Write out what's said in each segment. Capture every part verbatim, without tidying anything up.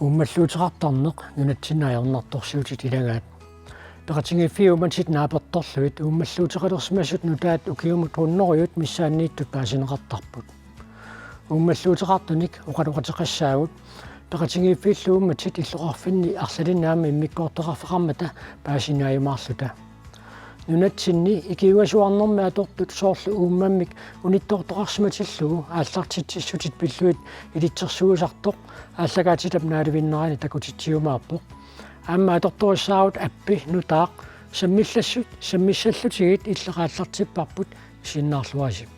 Uummalluuteqartarneq nunatsinni ajornartorsiutit ilagaat. Peqatigiiffiit uummatit naapertorlugit uummalluuteqalersimasut nutaat ukiumut hunnorujut missaanniittut paasineqartarput. Uummalluuteqartunik oqaloqateqassaagut peqatigiiffiillu uummatit illoqarfinni arlalinni aamma immikkoortoqarfeqarmata paasinnaajumaarluta. Nunatsinni ikiuisuarnermi atortut soorlu uummammik unittoortoqarsimatillugu aallartitsissutit pillugit ilitsersuisartoq aallakaatitap naalivinnerani takutitsiumaarpoq. Aamma atortorissaagut appi nutaaq sammillassut sammissallutigit illit aallartipparput isiginnaarluarisi.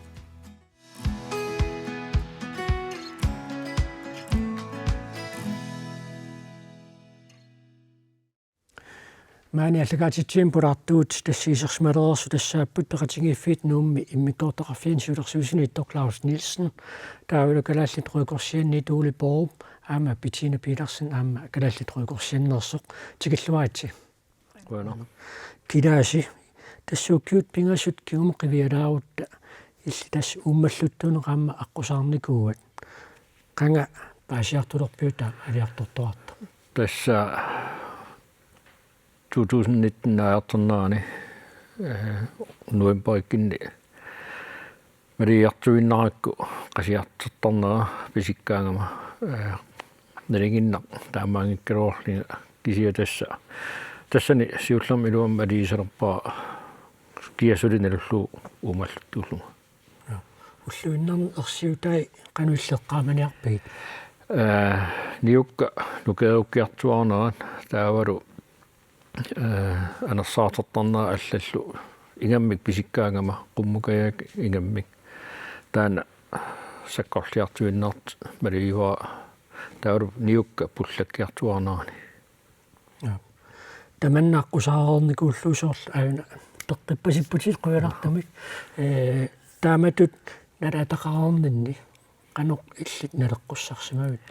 Maani aallakaatitsivimmi pulaartugut tassa isersimalereersut tassaapput peqatigiiffiit Nuummi immikkoortoqarfiani siulersuisuniittoq Claus Nielsen, taavalu Kalaallit Røde Korsianit Ole Borup, aamma Bettina Petersen, aamma Kalaallit Røde Korsianneersoq, tikilluaritsi. Qujanaq. Kilaasi, tassa ukiut pingasut kingumut qivialaarutta illit tassa uummalluttuuneq aamma aqqusaarnikuuat. Qanga paasiartulerpiuk taama aliartortoqartoq? Tassa to tusind nitten naajartornerani, eh, novembarikkunni maliiartuinnarakku qasiartortarnera pisikkaangama, eh, nalinginnaq taamaanngikkaluarlunga, kisianni tassa, tassani siullermik iluamik maliisalerpara kia suli nalullugu uummalluttuullunga. Ulluinnarni ersiutai qanoq illit eqqaamaniarpigit? Eh, niukka nukeerukkiartuaarnerat taavalu, eh, anersaartortarnera allallu ingammik pisikkaangama, qummukajaak ingammik. Taanna sakkorliartuinnartoq maliuara, taavalu niukka pullakkiartuaarnerani. Ja. Tamanna aqqusaareernikuullugu soorlu aajuna peqqippasipputit qujanartumik. Eh, taamatut nalaataqareerninni qanoq illit naleqqussarsimavit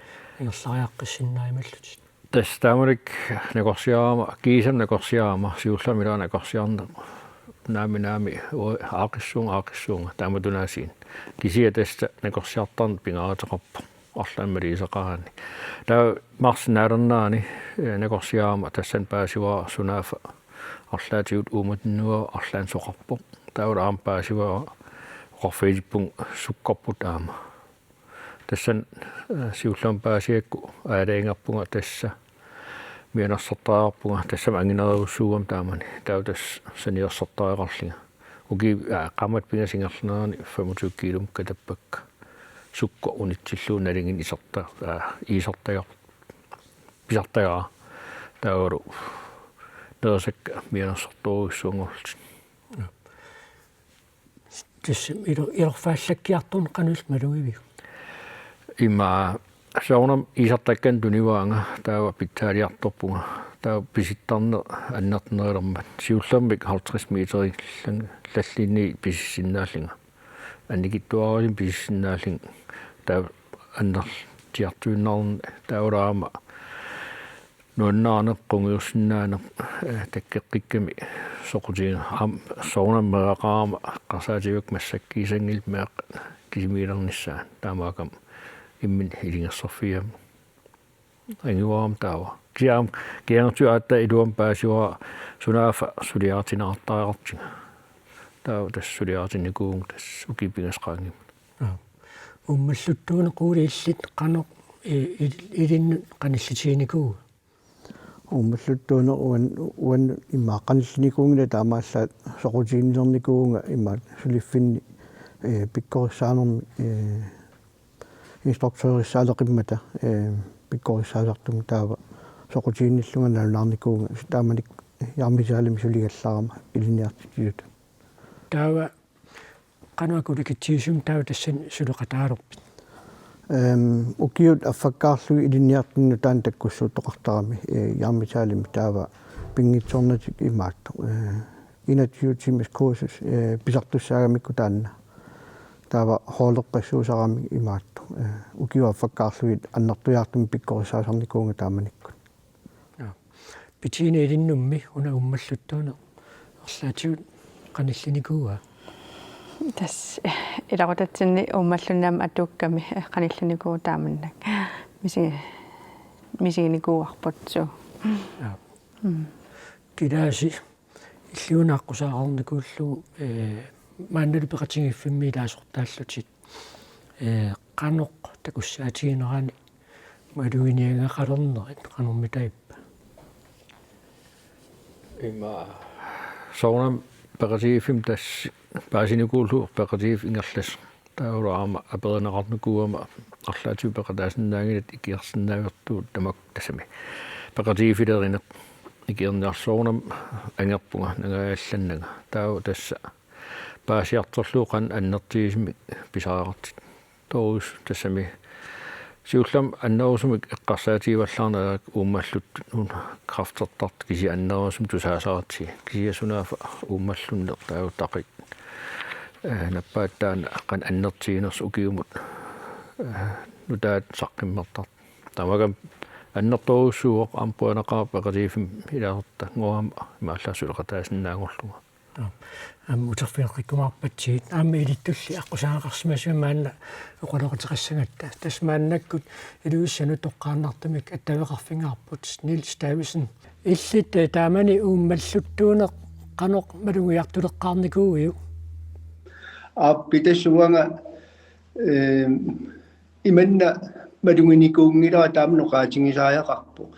ingerlariaqqissinnaajumillutit? Tassa taamanikkut nakorsiarama, kiisami nakorsiarama, siullermik ilaat nakorsiarneq naamik, naamik, uu, aaqqissuunga, aaqqissuunga, taamatunaasiit. Kisianni tassa nakorsiartarneq pingaaruteqarpoq arlaannik maliisaqaraanni. Taava marsip naalernerani, eh, nakorsiarama tassani paasivara sunaaffa arlaatigut uummatinnguara arlaannik soqarpoq. Taavalu aamma paasivara oqarfigitippunga sukkorput aamma. Tassani, eh, siullermik paasigakku aalajangerpunga tassa mianersortariaqarpunga, tassami anginerujussuugama taamani. Taava tassa saniorsortariaqarlunga. Ukiut, aa, qaammatit pingasut ingerlaneranni femogtyve kiilomik katappakka. Sukkut unitsillugu nalinginnaasut iserta-, aa, iisartagar-, pisartagara. Taavalu nerisakka mianersortorujussuanngorlutik. Tassa ilo-, ilorfaallakkiartorneq qanoq illit malugiviuk? Ima soorunami iisartakkanik tunivaanga, taava pitsaaliartorpunga. Taava pisittarneq annertunerulermat. Siullermik halvtreds meterinik lallinni pisissinnaallunga. Annikitsuararsuarmik pisissinnaallunga. Taava annertiartuinnarneq taavalu aamma nuannaaneq, qungujorsinnaaneq, eh, takkeqqikkami soqutigineq. Aamma soorunami meeraqarama eqqarsaatigaakka massakkuusanngillat meeqqat kisimiilernissaat, taamaakkami imminut ilungersorfigigamik anguarama taava. Kisianni aamma kiangertuatta iluamik paasivara sunaaffa suliaritinneqartariaqartunga. Taava tassa suliaritinnikuuvunga tassa ukiut pingasut qaangiummata. Aa. Uummalluttuuneq Ole illit qanoq i-, il-, ilinnut qanillitiginikuua? Uummalluttuuneq uan-, uannut immaqa qanillinikuunngilanga, taamaallaat soqutiginnilernikuuvunga immaqa suliffinni, eh, pikkorissaanermi, eh, instruktørissaaleqimmata, eh, pikkorissaasartumik, taava soqutiginnillunga nalunaarnikuuvunga, taamanikkut Hjarmitaalimi suligallarama ilinniartitsisutut. Taava qanoq akulikitsigisumik taava tassani suleqataalerpit? Ehm, ukiut affakkaarlugit ilinniartunnut taanna takkussuuttoqartarami, eh, Hjarmitalimmi, taava pinngitsoornatik imaattoq, eh, enogtyve timers kursus, eh, pisartussaagamikku taanna. Taava holdeqqissuusarami imaattoq, eh, ukiut affakkaarlugit annertujaartumik pikkorissaasarnikuuvunga taamanikkut. Bettina, ilinnummi una uummalluttuuneq arlaatigut qanillinikuua? Tassa, eh, ilaquttatsinni uummallunnik aamma atuukkami, eh, qanillinikuuvoq taamannak. Misi-, misiginikuuarput suu. Kilaasi illuuna aqqusaarnikuullugu, eh, maannalu peqatigiiffimmi ilaasortaallutit, eh, qanoq takussaatiginerani maluginiagaqalernerit qanormitaava? Ima soorunami peqatigiiffimmi tassa paasinikuullugu peqatigiiffik ingerlasoq. Taavalu aamma aperineqarnikuugama arlaatigut peqataasinnaanngilatit ikiorsinnaagatsigit tamakku tassami. Peqatigiiffilerineq ikiorniarlugu soorunami angerpunga nangaajallannanga. Taava tassa paasiartorlugu qanoq annertuumik pisariaqartittoorujussaq tassami. Siullermik annerusumik eqqarsaatigivallaarneq ajorpara uummalluttut una kræftertartut kisianni annerusumik tusaasaratsigit. Kisianni sunaaffa uummalluunniit taava taqit, eh, nappaat taanna qanoq annertuunersoq ukiumut, eh, nutaat saqqummertartut. Tamakku annertoorujussuuvoq aamma puanaqaaq peqatigiiffimmi ilaasortanngorama imaallaat suleqataasinnaanngorlunga. Aamma uterfigeqqikkumaarpatsigit. Aamma ilittulli aqqusaagaqarsimasumik maanna oqaloqateqassagatta. Tassa maannakkut Ilulissanut toqqaannartumik attaveqarfigaarput Niels Davidsen. Illit, eh, taamani uummalluttuuneq qanoq malugiartuleqqaarnikuuiuk? Aappi tassa uanga, eh, imanna maluginikuunngilara taama oqaatigisariaqarpoq.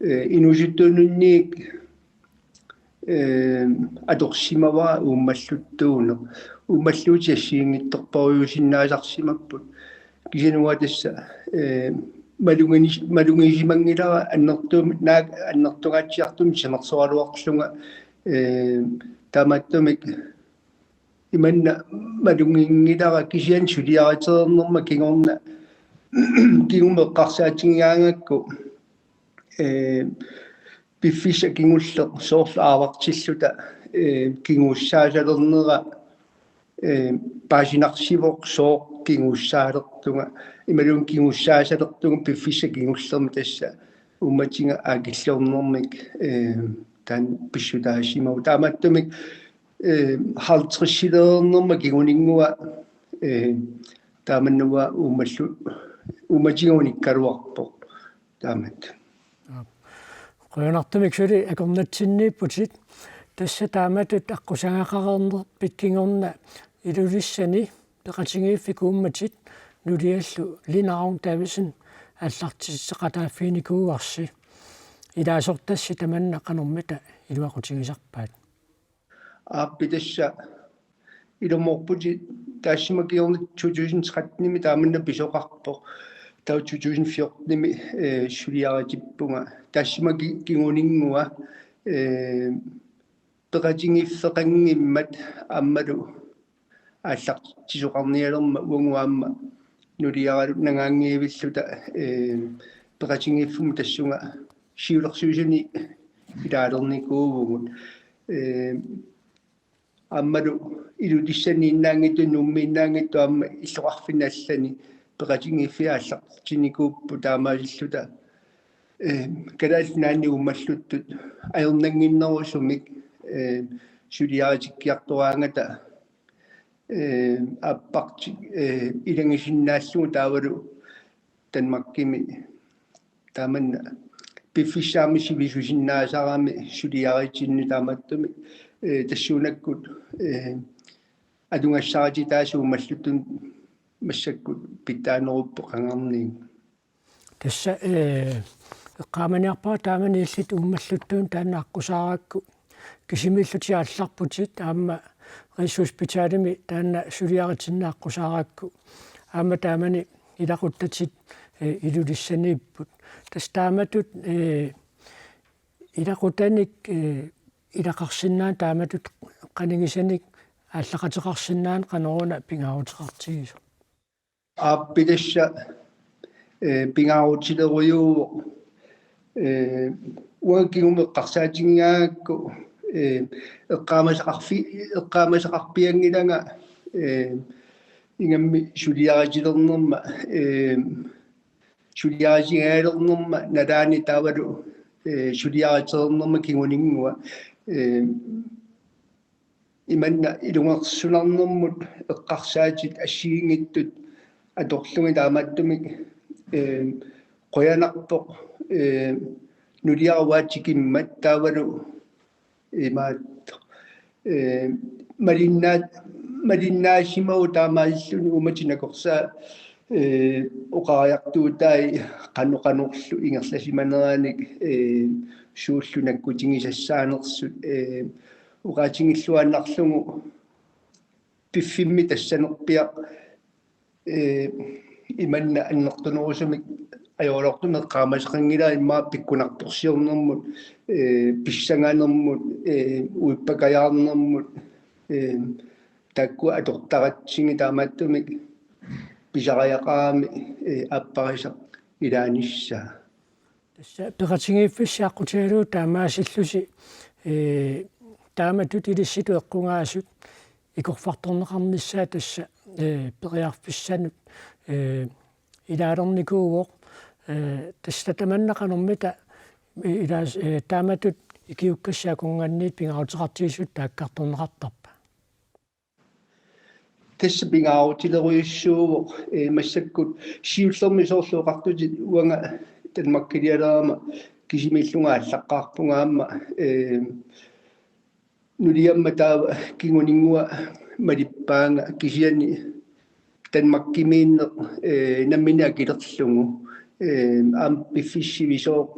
Eh, inuusuttuununniit eh, atorsimavara uummalluttuuneq. Uummalluutit assigiinngitsorpassuusinnaasarsimapput. Kisianni uanga tassa, eh, malugini-, malugisimanngilara annertuum-, naak annertungaatsiartumik timersoraluarlunga, eh, taamaattumik imanna maluginngilara kisianni suliaritereernerma kingorna kingumut eqqarsaatigigaangakku, eh, piffissaq kingulleq soorlu aavartilluta, eh, kinguussaasalernera, eh, paasinarsivoq sooq kinguussaalertunga, imaluunniit kinguussaasalertunga piffissaq kingullermi tassa uummatiga aakilliornermik, eh, taanna pissutaasimavoq. Taamaattumik, eh, halvtredsilereernerma kinguninngua, eh, taamanna uummallu-, uummatiga unikkaluarpoq. Taamatut. Aap. Qujanartumik suli akornatsinniipputit. Tassa taamatut aqqusaagaqareernerpit kingorna Ilulissani peqatigiiffik uummatit nuliallu Linn Ravn Davidsen aallartitseqataaffiginikuuarsi. Ilaasortassi tamanna qanormita iluaqutigisarpaat? Aappi tassa ilumoorputit taassuma kingorna to tusind tretten-imi taamanna pisoqarpoq. Taava to tusind fjorten-imi, eh, suliaritippunga. Taassuma ki-, kinguninngua, eh, peqatigiiffeqanngimmat aammalu aallartitsisoqarnialermat uagut aamma nuliaralu nangaanngivilluta, eh, peqatigiiffimmut tassunga siulersuisuni ilaalernikuuvugut. Eh, aammalu Ilulissaniinnaanngitsoq Nuummiinnaanngitsoq aamma illoqarfinni allani peqatigiiffiat aallartinnikuupput taamaasilluta, eh, Kalaallit Nunaanni uummalluttut ajornannginnerusumik, eh, suliaritikkiartoraangata, eh, aappart-, eh, ilagisinnaallugu taavalu Danmarkimi taamanna piffissaq aamma sivisusinnaasarami suliaritinni taamaattumik, eh, tassuunakkut, eh, atugassarititaasut uummalluttut massakkut pitsaanerupput qangarniit. Tassa, eh, eqqaamaniarpara taamani illit uummalluttuuneq taanna aqqusaarakku kisimiillutit aallarputit aamma Rigshospitalimi taanna suliaritinneq aqqusaarakku aamma taamani ilaquttatit, eh, Ilulissaniipput. Tassa taamatut, eh, ilaqutanik, eh, ilaqarsinnaaneq taamatut qanigisanik aallaqateqarsinnaaneq qanoruna pingaaruteqartigisoq? Aappi tassa, eh, pingaarutilerujuuvoq, eh, uanga kingumut eqqarsaatigigaangakku, eh, eqqaamasaqarfi-, eqqaamasaqarpianngilanga, eh, ingammik suliaritilernerma, eh, suliaritigigalernerma nalaani taavalu, eh, suliaritereernerma kinguninngua, eh, imanna ilungersunarnermut eqqarsaatit assigiinngitsut atorlugit taamaattumik, eh, Qujanarpoq, eh, nuliara uanga tikimmat taavalu imaattoq, eh, malinnaa-, malinnaasimavoq taamaalilluni uummatinnut nakorsaa, eh, oqariartuutai qanoq qanorlu ingerlasimaneranik, eh, suullu nakkutigisassanersut, eh, oqaatigilluinnarlugu piffimmi tassanerpiaq, eh, imanna annertunerusumik ajoraluartumik eqqaamasaqanngilaq immaqa pikkunartorsiornermut, eh, pissanganermut, eh, uippakajaarnermut, eh, taakku atortaratsigit taamaattumik pisariaqarami, eh, aapparisaq ilaanissaa. Tassa peqatigiiffissi aqqutigalugu taamaasillusi, eh, taamatut ilissitut eqqugaasut ikorfartorneqarnissaat tassa, eh, periarfissanut, eh, ilaalernikuuvoq, eh, tassa tamanna qanormita, eh, ilaas-, eh, taamatut ikiukkassi akornanniit pingaaruteqartigisut taakkartorneqartarpa? Tassa pingaarutilerujussuuvoq, eh, massakkut siullermik soorlu oqartutit uanga Danmarkilialerama kisimiillunga aallaqqaarpunga aamma, eh, nuliamma taava kinguninngua malippaanga kisianni Danmarkimiinneq, eh, nammineq akilerlugu, eh, aamma piffissaq sivisooq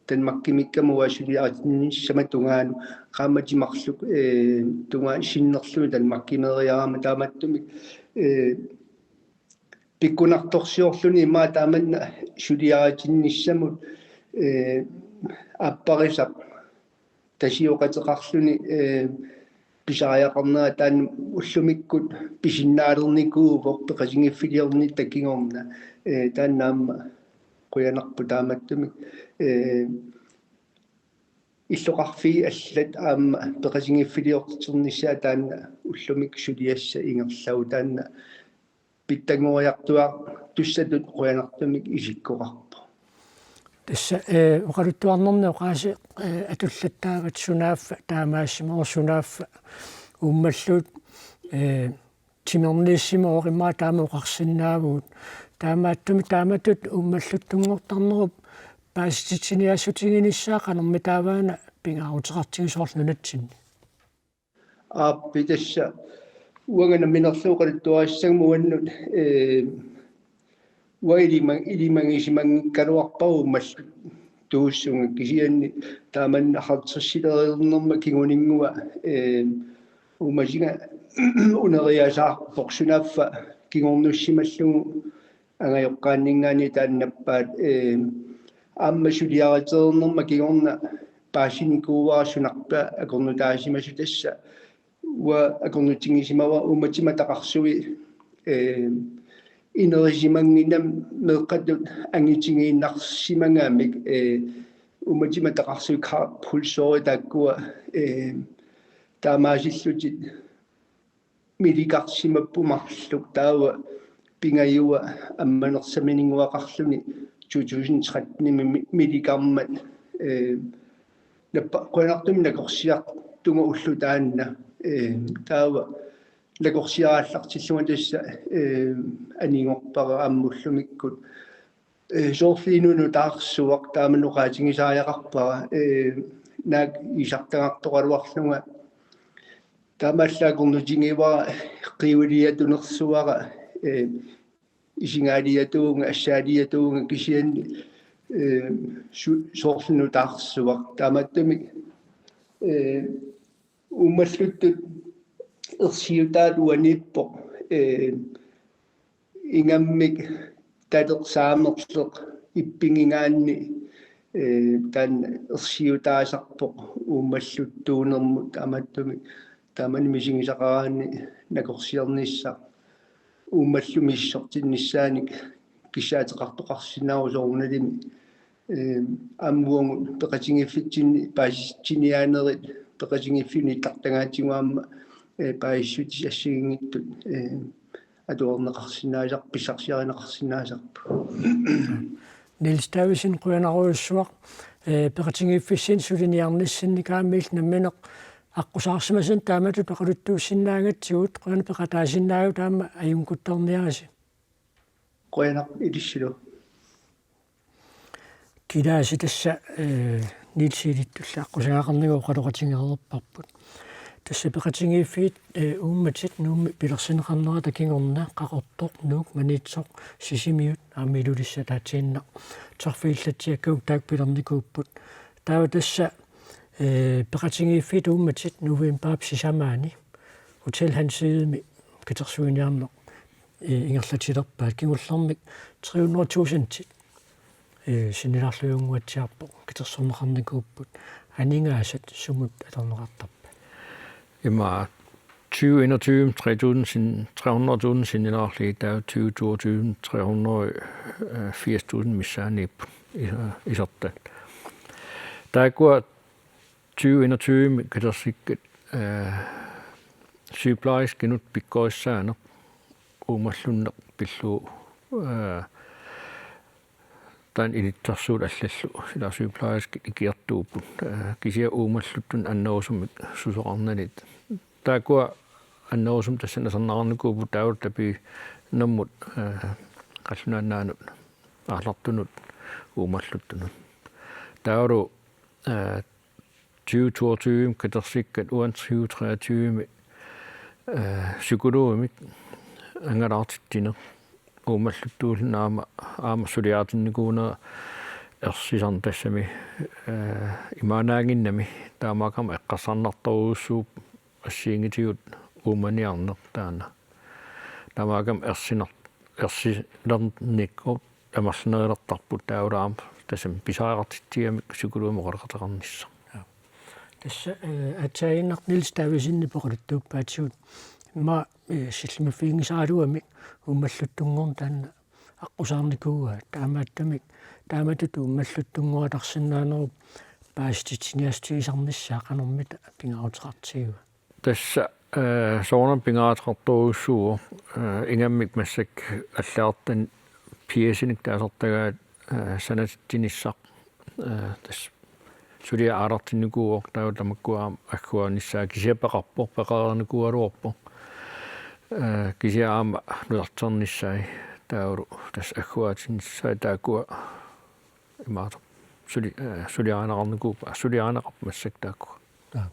Danmarkimiikkama uanga suliaritinnissamut tungaanut qaammatit marluk, eh, tungaa sinnerlugit Danmarkimeeriarama taamaattumik, eh, pikkunartorsiorluni immaqa taamanna suliaritinnissamut, eh, aapparisaq tasioqateqarluni, eh, pisariaqarnera taanna ullumikkut pisinnaalernikuuvoq peqatigiiffiliornitta kingorna, eh, taanna aamma qujanarpoq taamaattumik, eh, illoqarfiit allat aamma peqatigiiffiliorternissaat taanna ullumikkut suliassat ingerlavoq taanna pitsanngoriartuaartussatut qujanartumik isikkoqarpoq. Tassa, eh, oqaluttuarnermi oqaasii, eh, atullattaavat sunaaffa taamaassimavoq sunaaffa uummallutut, eh, timerniissimavoq immaqa taama oqarsinnaavugut. Taamaattumik taamatut uummalluttunngortarnerup paasititsiniaassutiginissaa qanormitaava una pingaaruteqartigisoorlu nunatsinni? Aappi tassa uanga namminerlu oqaluttuarissaanga uannut, eh, uanga ilima-, ilimagisimanngikkaluarpara uummalluttuussunga kisianni taamanna halvtredsilerinerma kinguninngua, eh, uummatiga uneriasaarpoq sunaaffa kingornussimallugu angajoqqaanninngaanniit taannappaat, eh, aamma suliaritereernerma kingorna paasinikuuara sunarpiaq akornutaasimasoq tassa. Uanga akornutigisimavara uummatima ataqarsui, eh, inerisimannginnami meeqqatut angitigiinnarsimagamik, eh, uummatima ataqarsui carpulsoorit taakkua, eh, taamaasillutik milikarsimapput marluk taava pingajua ammanersamininnguaqarluni to tusind tretten-imi mi-, milikarmat, eh, nappa-, qujanartumik nakorsiartunga ulloq taanna, eh, taava nakorsiaraallartillunga tassa, eh, anigorpara aamma ullumikkut, eh, soorlu inunnut taarsuaq taama oqaatigisariaqarpara, eh, naak iisartagartoqaluarlunga taamaallaat akornutigivara qiuiliatunersuara, eh, isigaaliatuuvunga, assaaliatuuvunga kisianni, eh, su-, soorlu nutaarsuaq. Taamaattumik, eh, uummalluttut ersiutaat uaniippoq, eh, ingammik taleq saamerleq ippigigaanni, eh, taanna ersiutaasarpoq uummalluttuunermut taamaattumik taamani misigisaqaraanni nakorsiornissaq uummallumi isertinnissaanik kissaateqartoqarsinnaavoq soorunalimi, eh, aamma uagut peqatigiiffitsinni paasitsiniaanerit peqatigiiffiup nittartagaatigut aamma, eh, paasissutissassiginngitsut, eh, atuarneqarsinnaasarput, pissarsiarineqarsinnaasarput. Niels Davidsen, qujanarujussuaq, eh, peqatigiiffissinni suliniarnissinni kaamil nammineq aqqusaarsimasannik taamatut oqaluttuussinnaagatsigut, qujanaq peqataasinnaagatsigit aamma ajunngitsorniarisi. Qujanaq ilissilu. Kilaasi tassa, eh, Niels Ilittulla aqqusagaqarnagooq oqaloqatigereerparput. Tassa peqatigiiffiit, eh, uummatit Nuummi pilersinneqarnerata kingorna Qaqortoq, Nuuk, Maniitsoq, Sisimiut aamma Ilulissat ataatsiinnaq torfiillatsiakkagut taakku pilernikuupput. Taava tassa, eh, peqatigiiffiit uummatit novembarip sisamaani Hotel Hans Egedemi katersuiniarneq, eh, ingerlatilerpaat kingullermik tre hundrede tusindit, eh, sinnilaarluinnguatsiarpoq katersorneqarnikuupput. Aningaasat sumut atorneqartarpat? Ima tyve enogtyve tre tusind sin-, tre hundrede tusind sinnilaarlugit, taava tyve toogtyve tre hundrede firs tusind missaaniipput isa-, isertat. Taakkua tyve enogtyve katersikkat, eh, sygeplejerskinut pikkorissaaneq uummalluunneq pillugu, eh, taanna ilitsersuut allallu, ila sygeplejerskit ikiortuupput, eh, kisianni uummalluttut annerusumik susoqarnanit. Taakkua annerusumik tassani aserneqarnikuupput, taava tapiinermut, eh, qallunaat nunaannut aallartunut uummalluttunut. Taavalu, eh, tyve toogtyve katersikkat uani tyve treogtyve, eh, psykologimik angalaartitsineq uummalluttuulluni aamma, aamma suliaritinnikuunera ersisarneq tassami, eh, imaannaannginnami, taamaakkami eqqarsarnartorujussuuvoq assigiinngitsutigut uummaniarneq taanna. Taamaakkami ersinar-, ersilernikkut amerlanerulertarput, taavalu aamma tassami pisariaqartitsigamik psykologimik oqaloqateqarnissaq. Ja. Tassa, eh, aatsaaginnaq Niels Davidsenip oqaluttuuppaatigut. Immaqa, eh, sillimaffiginngisaraluamik uummalluttunngorneq taanna aqqusaarnikuuaa, taamaattumik taamatut uummalluttunngortarsinnaanerup paasititsiniassutigisarnissaa qanormita pingaaruteqartigiva? Tassa, eh, soorunami pingaaruteqartorujussuuvoq, eh, ingammik massakkut allagartanik P S-inik taasartagaat, eh, sanatitsinissaq, eh, tassa suliaq aalartinnikuuvoq, taava tamakkua aamma agguaanissaat, kisianni peqarpoq, peqareernikuugaluarpoq. Eh, kisianni aamma nutarternissaat, taavalu tassa agguaatinnissaat, taakkua imaattoq suli-, eh, suliarineqarnikuupput, suliarineqarput massakkut taakkua. Taava.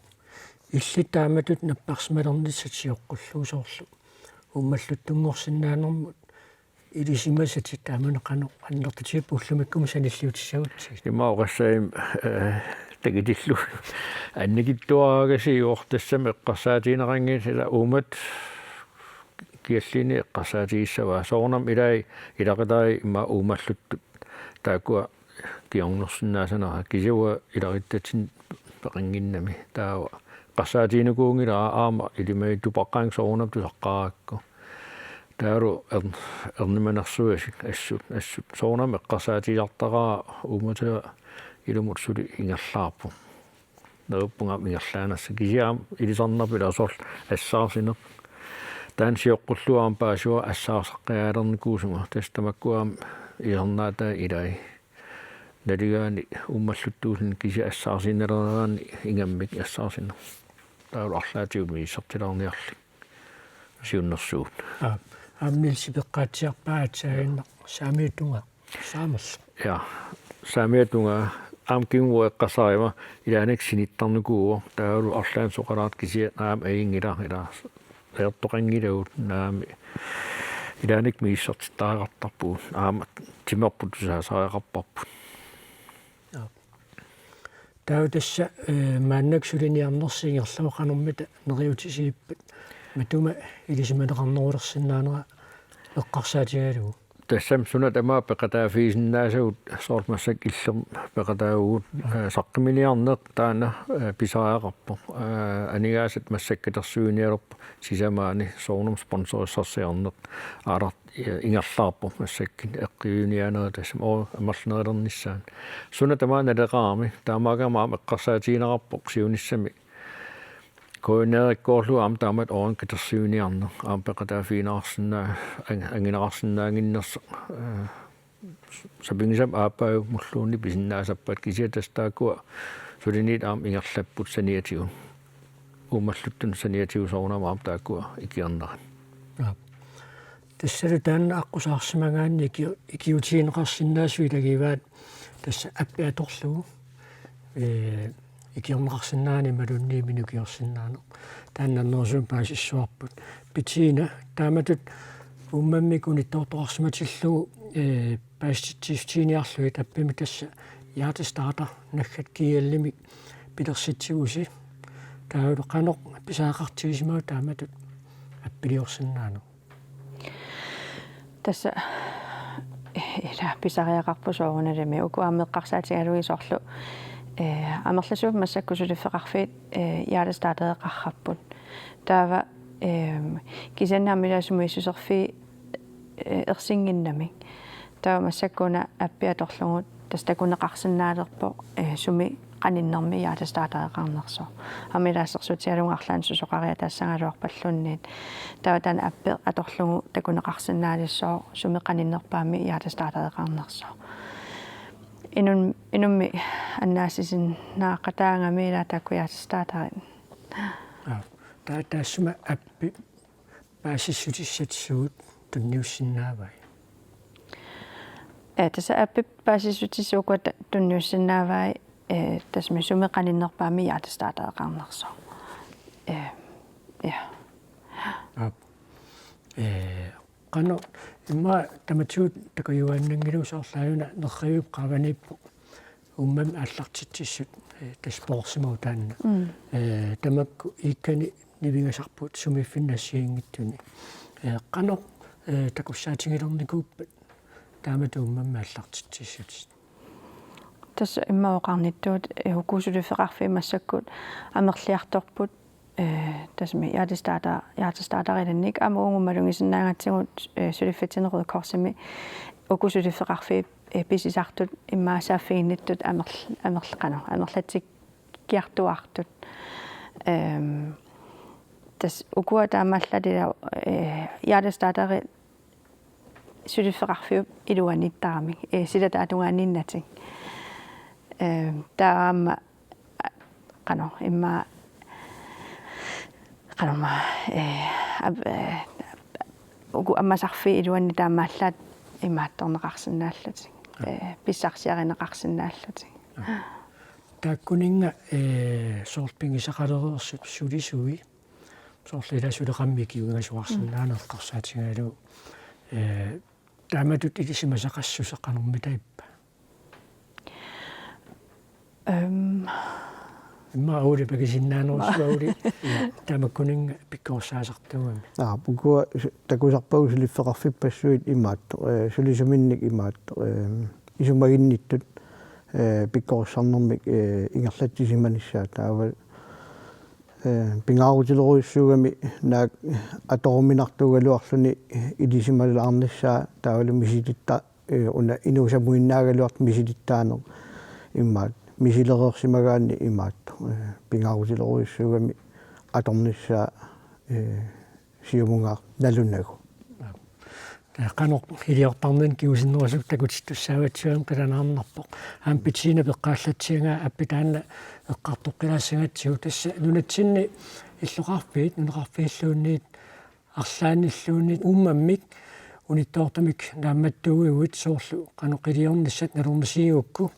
Illit taamatut napparsimalernissat sioqqullugu soorlu uummalluttunngorsinnaanermut ilisimasatit taamani qanoq annertutigipput ullumikkumut sanilliutissagutsigit? Ima oqassaanga, eh, takutillugu annikitsuaraagassi, uortassami eqqarsaatigineqanngilaq, ila uummat kialliini eqqarsaatigissavaa. Soorunami ilai, ilaqutaat ima uummalluttut taakkua kingornersinnaasanera, kisianni uanga ilaquttatsinnut peqannginnami. Taava eqqarsaatiginikuunngilara aamma ilimagittut, tupaqqaanngilaq soorunami tusaqqaarakku. Taavalu er-, ernumanersuisik assut, assut. Soorunami eqqarsaatigisartaqaara, uummatiga ilumut suli ingerlaarpoq. Neriuppunga aamma ingerlaannassaaq, kisianni aamma ilisarnerput ila soorlu assaarsineq. Taanna sioqqullugu aamma paasivara assaarsaqqiaalernikuusunga. Tassa tamakkua aamma ilisarnaataat ilai. Naligaanni uummalluttuulluni kisianni assaarsiinnarnerani ingammik assaarsineq. Taavalu arlaatigut misissortilaarniarlik siunnersuut. Aa, aamma Nielsip eqqaatsiarpaa aatsaaginnaq saamiata tungaa. Saamerlunga. Ja, saamiata tungaa. Aamma kingumut eqqarsarivara, ilaanni sinittarnikuuvoq, taavalu arlaannik soqalaartoq, kisianni aamma ajunngilaq, ila ajortoqanngilagut, naamik. Ilaanni misissortittariaqartarpugut, aamma timerput tusaasariaqarparput. Ja. Taava tassa, eh, maannakkut suliniarnersi ingerlavoq, qanormita neriuutisigippat, matuma ilisimaneqarnerulersinnaanera eqqarsaatigalugu? Tassami suna tamaat peqataaffigisinnaasagut, soorlu massakkut illermik peqataavugut, eh, saqqummiiniarneq taanna, eh, pisariaqarpoq. Eh, aningaasat massakkut katersuinialerput sisamaanni, soorunami sponsorissarsiorneq aalart-, eh, ingerlaarpoq massakkut eqqiiniaanerit tassami, oo, amerlanerulernissaat. Suna tamaat naleqarami, taamaakkami aamma eqqarsaatigineqarpoq siunissami K N R-ikkoorlugu aamma taamatut oorani katersuiniarneq, aamma peqataaffigineqarsinnaa-, ang-, angineqarsinnaannginnersoq, eh, sapinngisamik aappaagumulluunniit pisinnaasarput, kisianni tassa taakkua suliniut aamma ingerlapput saniatigut. Uummalluttunut saniatigut soorunami aamma taakkua ikiornerat. Aap. Tassalu taanna aqqusaarsimagaanni iki-, ikiuutigineqarsinnaasut ilagivaat Tassa appi atorlugu, ee, ikiorneqarsinnaanera imaluunniit imminut ikiorsinnaaneq. Taanna annerusumik paasissuarput. Bettina, taamatut uummammik unittoortoqarsimatillugu, ee, paasititsissutigiinnarlugu appimik tassa Hjertestarter naggat G L-imik pilersitsigusi. Taavalu qanoq pisariaqartigisimava taamatut appiliorsinnaaneq? Tassa ila pisariaqarpoq soorunalimi uku aamma eqqarsaatigalugit soorlu, ee, amerlasuut massakkut suliffeqarfiit, ee, Hjertestartereqarput. Taava, eem, kisianni aamma ila sumut issuserfii, ee, ersinnginnamik. Taava massakkut una appi atorlugu tassa takuneqarsinnaalerpoq, ee, sumi qaninnermi Hjertestartereqarnersoq. Aamma ila assersuutigalugu arlaannik susoqariataassagaluarpalluunniit. Taava taanna appi atorlugu takuneqarsinnaalissaaq sumi qaninnerpaamik Hjertestartereqarnersoq. Inun-, inummik annaassisinnaaqataagami ila taakku Hjertestarterit. Aa, taa-, taassuma appi paasissutissat suut tunniussinnaavai? Ee, tassa appip paasissutissat ukua ta-, tunniussinnaavai, ee, tassami sumi qaninnerpaamik Hjertestartereqarnersoq. Ee, ja. Aap. Ee, qanoq immaqa tamatigut takujuaannanngilagut soorlu aajuna nerrivippoq qaavaniippoq. Uummammi aallartitsissut, ee, tassa poorsimavoq taanna. Mm. Ee, tamakku iikkani nivingasarput sumiiffinni assigiinngitsuni. Ee, qanoq, ee, takussaatigalernikuuppat taamatut uummammi aallartitsissutit? Tassa immaqa oqarnittut, ee, uku suliffeqarfiit massakkut amerliartorput, ee, tassami Hjertestarter-, Hjertestarterilinnik aamma uagut malugisinnaagatsigu, ee, suliffitsinnut Røde Korsimi uku suliffeqarfiit, ee, pisisartut immaqa saaffiginnittut amerl-, amerl-, qanoq, amerlatsikkiartuaartut. Eem, tassa ukua taamaallaat ila, ee, Hjertestarteri suliffeqarfiup iluaniittaramik, ee, sila taava tungaaniinnatik. Eem, taava aamma, a-, qanoq, immaqa, qanormaa, ee, ab-, ee, uku ammasarfiit iluanni taamaallaat imaattorneqarsinnaallutik, ee, pissarsiarineqarsinnaallutik. Taakkuninnga, ee, soorlu pigisaqalereersut sulisui, soorlu ila suleqarnermik ikiuingasuarsinnaaneq eqqarsaatigalugu, ee, taamatut ilisimasaqassuseq qanormitaava? Ehm. Immaqa Ole pakisinnaanersuaq Ole. Ja, tamakkuninnga pikkorissaasartuugami. Aa, ukua su-, takusarpagut suliffeqarfippassuit imaattoq, ee, sulisuminnik imaattoq, ee, isumaginnittut, ee, pikkorissarnermik, ee, ingerlatsisimanissaat taava, ee, pingaarutilerujussuugami naak atoruminartuugaluarluni ilisimalaarnissaa taavalu misilitta-, ee, una inuusamuinnaagaluartoq misilittaaneq imaattoq, misilereersimagaanni imaattoq, ee, pingaarutilerujussuugami atornissaa, ee, siumungaaq nalunagu. Ee, qanoq iliortarnermik kingusinnerusukkut takutittussaavatsigut qilanaarnarpoq. Aamma Bettina peqqaallatsiagaa appi taanna eqqartoqqilaassagatsigu, tassa nunatsinni illoqarfiit, nunaqarfiilluunniit arlaannilluunniit uummammik unittoortumik naammattuuiguit soorlu qanoq iliornissat nalornisigigukku,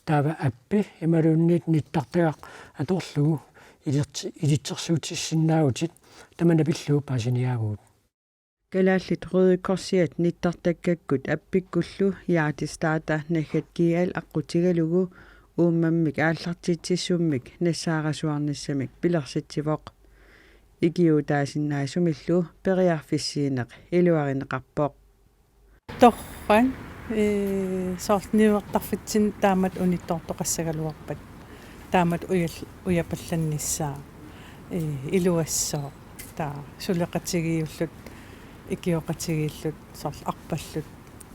taava appi imaluunniit nittartagaq atorlugu ilitsi-, ilitsersuutissinnaavutit, tamanna pillugu paasiniaavugut. Kalaallit Røde Korsiat nittartakkakkut appikkullu Hjertestarter naggat G L aqqutigalugu uummammik aallartitsissummik nassaarasuarnissamik pilersitsivoq. Ikiuutaasinnaasumillu periarfissiineq iluarineqarpoq. Torrak, ee, soorlu niuertarfitsinni taamatut unittoortoqassagaluarpat. Taamatut ujal-, ujapallannissaa, ee, iluassooq. Taava suleqatigiilluta, ikioqatigiilluta, soorlu arpalluta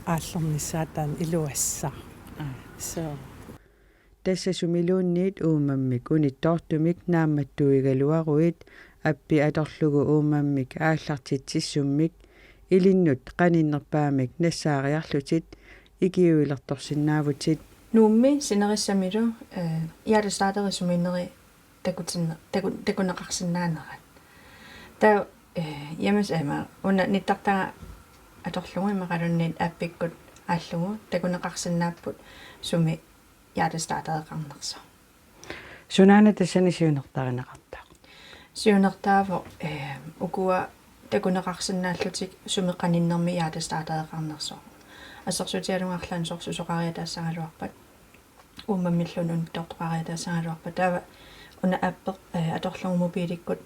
aallernissaa taanna iluassaaq. Aa. So. Tassa sumiluunniit uummammik unittoortumik naammattuigaluaruit appi atorlugu uummammik aallartitsissummik ilinnut qaninnerpaamik nassaariarlutit ikiuilertorsinnaavutit. Nuummi sinerissamilu, ee, Hjertestarteri sumiinneri takutinne-, taku-, takuneqarsinnaanerat. Taava, ee, James Emma, una nittartagaq atorlugu imaluunniit appikkut aallugu takuneqarsinnaapput sumi hjertestartereqarnersoq. Sunaana tassani siunertarineqartoq? Siunertaavoq, eh, ukua takuneqarsinnaallutik sumi qaninnermi hjertestartereqarnersoq. Assersuutigalugu arlaannik soorlu susoqariataassagaluarpat, uummammilluunniit unittoortoqariataassagaluarpat, taava una appeq, eh, atorlugu mobiilikkut